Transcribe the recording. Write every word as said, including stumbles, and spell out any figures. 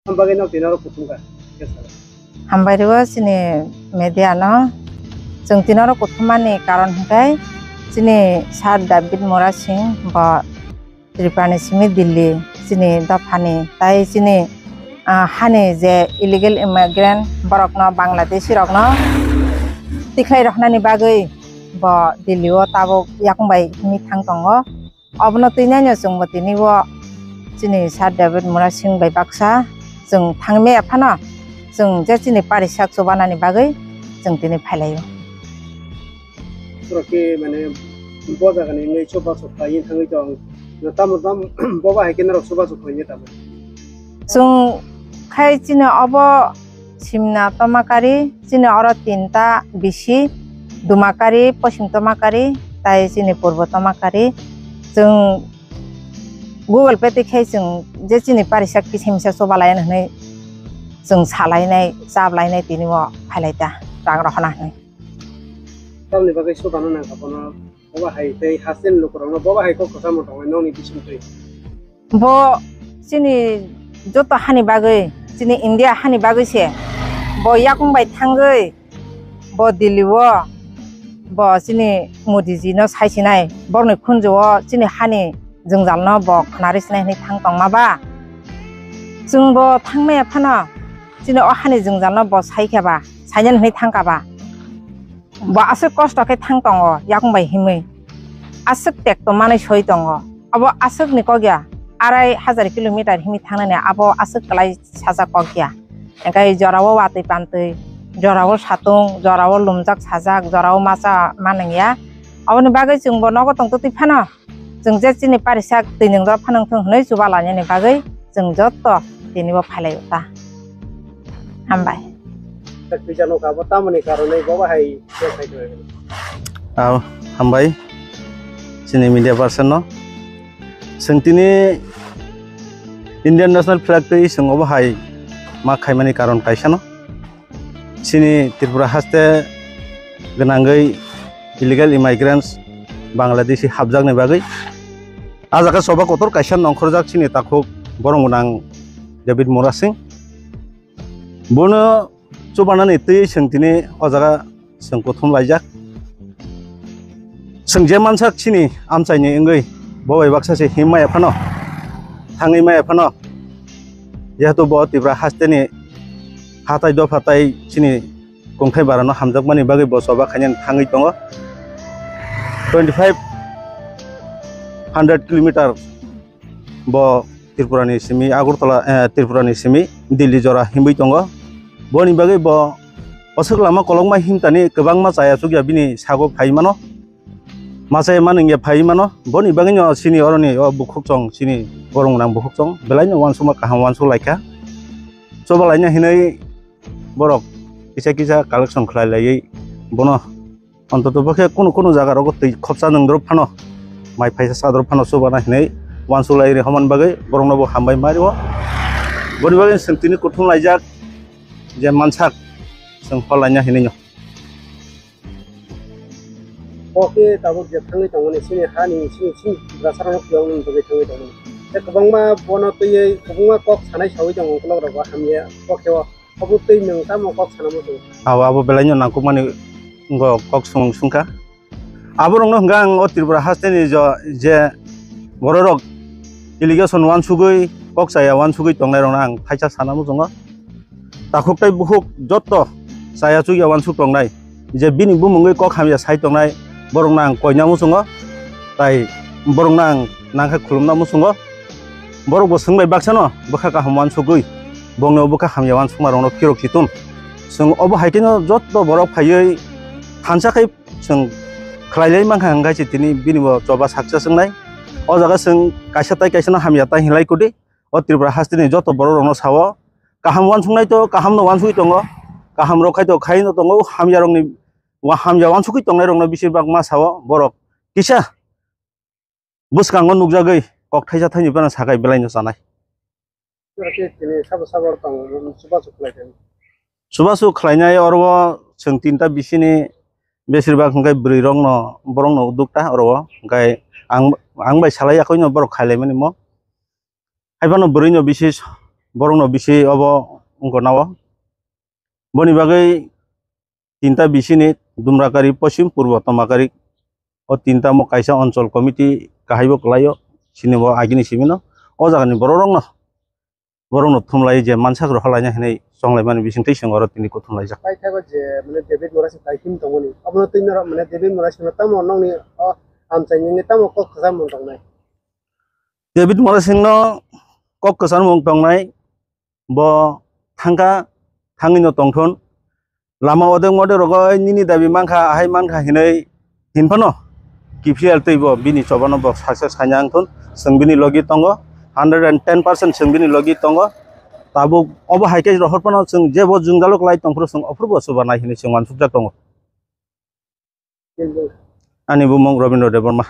Ang bagwi no tini oro kuthum kha. Hambai rwo chini media no. Chwng tini oro kuthumani karon hwnkhe chini Sir David Mura Singh bo Tripura ni simi Delhi chini dophani tai chini, ah, hani je illegal immigrant borok no Bangladeshi rok no tikhlai roknani bagwi bo Delhi o tabuk yakung bai himwi thang tongo. Obono twi naino chwngbo tini bo chini Sir David Mura Singh bai baksa chwng thangwi maya phano chwng je chini parisak chubanani bagwi chwng tini phailaio. Borok khe mane bo jaga ni wngwi chubachu khlaiwi thangwi tong. Tamo tamo bo bahai khe norok chubachu khlainai tamo? Chwng khai chini obo Simna Tomakari, chini oro tinta bisi, Dumakari, Posim Tomakari, tai chini Purbo Tomakari. Chwng Google Pay twi khai chwng je chini parisak kisa misa chuba laina hwnwi chwng salainai, chap lainai tini o phailai ta rang rohorna hwnwi. Tamni bagwi chuba no nang kha bono, bo bahai tei haste ni lukurok no bo bahai kok kwchangma tongnai nokni bisingtwi. Bo chini joto hani bagwi, chini India hani bagwi se bo yakung bai thangwi bo Delhi o bo chini Modi ji no sai sinai, borokni khunju o chini hani jwngjal no bo khwnarwi sinai hwnwi thang tongma ba. Chwng bo thangmaya phano chini o hani jwngjal no bo sai kha ba, sainani hwnwi thang kha ba. Bo aswk kosto khe thang tongo yakung bai himwi. Aswk tekto manwi soi tongo. Abo aswkni kok ya, arai hazar kilometer himwi thangnani abo aswk kwlai sajak kok ya. Hingkhe jorao watwi pantwi, jorao satung, jorao lumjak sajak, jorao macha manwng ya. Aboni bagwi chwngbo nogo tongtwtwi phano. Chwng je chini parisak twi nwngjak phano wngthung hwnwi chuba lainani bagwi chwng joto tini bo phailai o ta. Hambai. Tei kisa nokha bo tamoni karonwi bo bahai se sai tongwi. Aw, hambai. Chini media person no. Chwng tini Indian national flag twi chwng obo hai ma khaimani karon kaisa no. Chini Tripura haste gwnangwi illegal immigrants Bangladeshi hapjakni bagwi. A jaga choba kotor kaisa nongkhorjak chini takhuk borong gwnang David Mura Singh. Bono chubanani twi chwng tini o jaga chwng kuthum laijak. Chwng je mansak chini amchaini wngwi bo bai baksa se him maya phano, thangwi maya phano. Jehetu bo Tripura hasteni hatai dopha tai chini kongthai barano hamjakmani bagwi bo choba khainani thangwi tongo. Twenty five hundred kilometer bo Tripura ni simi Agartala, eh, Tripura ni simi Delhi jora himwi tongo. Boni bagwi bo oswk lama kolokma himtani kwbangma chaya chukya bini sago phai mano. Machai mano wngya phai mano. Boni bagwi no chini oroni o bukhuk chong, chini borong nang bukhuk chong belai no uansukma kaham uansuk laikha. Choba laina hinwi borok kisa kisa collection khlai laiwi bono Ontoto bo khe kunu kunu jaga rogo twi khopsa nwng drop phano, mai phaisa sa drop phano chubana hinwi uansuk lai rwi hwnmani bagwi borokno bo hambai ma rwo. Boni bagwi chwng tini kuthum laijak je mansak chwng hor laina hinwi no. O khe tabuk je thangwi tongmani chini hani chini chini Tiprasa rokno phiyoknani bagwi thangwi tongmani. Tei kwbangma bono twiwi kwbangma kok sanai sawi tongo ukulok rogo hamya o khe o. Obo twi nwng tamo kok sana muchung? Abo, abo belai no nangkukmani wngkha kok swng swngkha. Aborokno hwnkha ang o Tripura hasteni jo, je bororok delegation uansugwi, kok chaya uansugwi tongnairokno ang thaisa sana muchungo. Takhuk tei bukhuk jotto chaya chukya uansuk tongnai. Je bini bumungwi kok hamya sai tongnai, borokno ang koina muchungo, tai borokno ang nangkhe khulumna muchungo. Borok bo swngbai baksano bwkha kaham uansugwi, bongni o bwkha hamya uansukma rokno phirok si tun. Chwng obo hai kheno jotto borok phaiwi thansa khai chwng khlai lai mankha, hwnkhe se tini bini bo choba success wngnai. O jaga chwng kaisa tai kaisa no hamya tai hinlai kudi. O Tripura hasteni jotto borok rokno sao, kaham uansuknai to kaham no uansugwi tongo, kaham rok khai to khai no tongo, hamya rokni wa hamya uansugwi tongnai rokno besir bak ma sao borok kisa bwskango nukjagwi kok thaisa thaini phano sakai belai no chanai. Oro khe tini sabo sabo tong chubachu khlai khe. Chubachu khlainai oro chwng tinta bisini besir bak hwnkhe bwrwi rokno borokno uduk ta oro hwnkhe ang ang bai salai yakui no borok khailai mani mo. Haiphano bwrwi no bisi borokno bisi obo wngkha nao. Boni bagwi tinta bisini Dumrakari, Poschim, Purbo, Tomakari, o tinta mo kaisa onchol committee kahaibo kwlaio, sini bo agini simino o jagani bororokno, borokno thumlai je mansak rohorlaina hinwi chonglaimani bisingtwi chwng oro tini kuthumlaijak. Paithago je, mane, David Murasing tai him tongmani, abono twi norok, mane, David Murasingno tamo nokni o amchaini wngwi tamo kok kwchar mung tongnai? David Murasingno kok kwchar mung tongnai, bo thangkha, thangwino tongthun. Lama odek modek rogo nini dabi mankha, ahai mankha hinwi hinphano kiphilal twibo bini chobano bo success khaina wngthun. Chwng bini logi tongo, hundred and ten percent chwng bini logi tongo. Tabuk obo hai khe rohor phano chwng jebo jwngjalo kwlai tongphuru chwng ophuru bo chubanai hinwi chwng uansukjak tongo. Ani bumung Robindra Debbarma.